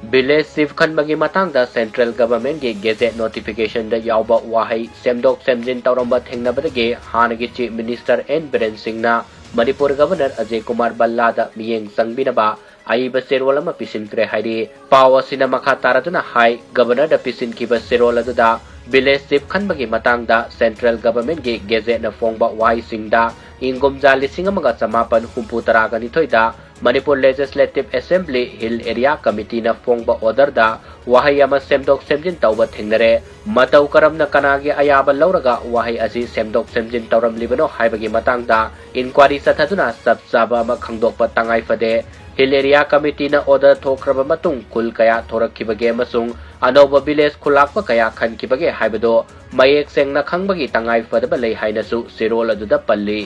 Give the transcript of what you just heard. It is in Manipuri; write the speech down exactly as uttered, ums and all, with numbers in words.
Village Chief ꯈꯟꯕꯒꯤ ꯃꯇꯥꯡꯗ Central Governmentꯀꯤ Gazette Notificationꯗ ꯌꯥꯎꯕ ꯋꯥꯍꯩ ꯁꯦꯝꯗꯣꯛ ꯁꯦꯝꯖꯤꯟ ꯇꯧꯔꯝꯕ ꯊꯦꯡꯅꯕꯗꯒꯤ ꯍꯥꯟꯅꯒꯤ Chief Minister N ꯕꯤꯔꯦꯟ ꯁꯤꯡꯅ ꯃꯅꯤꯄꯨꯔ Governor ꯑꯖꯌ ꯀꯨꯃꯥꯔ ꯚꯜꯂꯥꯗ ꯃꯤꯠꯌꯦꯡ ꯆꯪꯕꯤꯅꯕ ꯑꯏꯕ ꯆꯦꯔꯣꯜ ꯑꯃ ꯄꯤꯁꯤꯟꯈ꯭ꯔꯦ ꯍꯥꯏꯔꯤ꯫ ꯄꯥꯎ ꯑꯁꯤꯅ ꯃꯈꯥ ꯇꯥꯔꯗꯨꯅ ꯍꯥꯏ, Governorꯗ ꯄꯤꯁꯤꯟꯈꯤꯕ ꯆꯦꯔꯣꯜ ꯑꯗꯨꯗ Village Chief ꯈꯟꯕꯒꯤ ꯃꯇꯥꯡꯗ Central Governmentꯀꯤ Gazetteꯅ ꯐꯣꯡꯕ ꯋꯥꯍꯩꯁꯤꯡꯗ ꯏꯪ ꯀꯨꯝꯖꯥ ꯂꯤꯁꯤꯡ ꯑꯃꯒ ꯆꯃꯥꯄꯟ ꯍꯨꯝꯐꯨ ꯇꯔꯥꯒ ꯅꯤꯊꯣꯏꯗ Manipur Legislative Assembly Hill Area Committeeꯅ ꯐꯣꯡꯕ orderꯗ ꯋꯥꯍꯩ ꯑꯃ ꯁꯦꯝꯗꯣꯛ ꯁꯦꯝꯖꯤꯟ ꯇꯧꯕ ꯊꯦꯡꯅꯔꯦ꯫ ꯃꯇꯧ ꯀꯔꯝꯅ ꯀꯅꯥꯒꯤ ꯑꯌꯥꯕ ꯂꯧꯔꯒ ꯋꯥꯍꯩ ꯑꯁꯤ ꯁꯦꯝꯗꯣꯛ ꯁꯦꯝꯖꯤꯟ ꯇꯧꯔꯝꯂꯤꯕꯅꯣ ꯍꯥꯏꯕꯒꯤ ꯃꯇꯥꯡꯗ inquiry ꯆꯠꯊꯗꯨꯅ ꯆꯞ ꯆꯥꯕ ꯑꯃ ꯈꯪꯗꯣꯛꯄ ꯇꯉꯥꯏ ꯐꯗꯦ꯫ Hill Area Committeeꯅ order ꯊꯣꯛꯈ꯭ꯔꯕ ꯃꯇꯨꯡ ꯈꯨꯜ ꯀꯌꯥ ꯊꯣꯔꯛꯈꯤꯕꯒꯦ ꯑꯃꯁꯨꯡ ꯑꯅꯧꯕ village ꯈꯨꯜꯂꯥꯛꯄ ꯀꯌꯥ ꯈꯟꯈꯤꯕꯒꯦ ꯍꯥꯏꯕꯗꯨ ꯃꯌꯦꯛ ꯁꯦꯡꯅ ꯈꯪꯕꯒꯤ ꯇꯉꯥꯏ ꯐꯗꯕ ꯂꯩ ꯍꯥꯏꯅꯁꯨ ꯆꯦꯔꯣꯜ ꯑꯗꯨꯗ ꯄꯜꯂꯤ꯫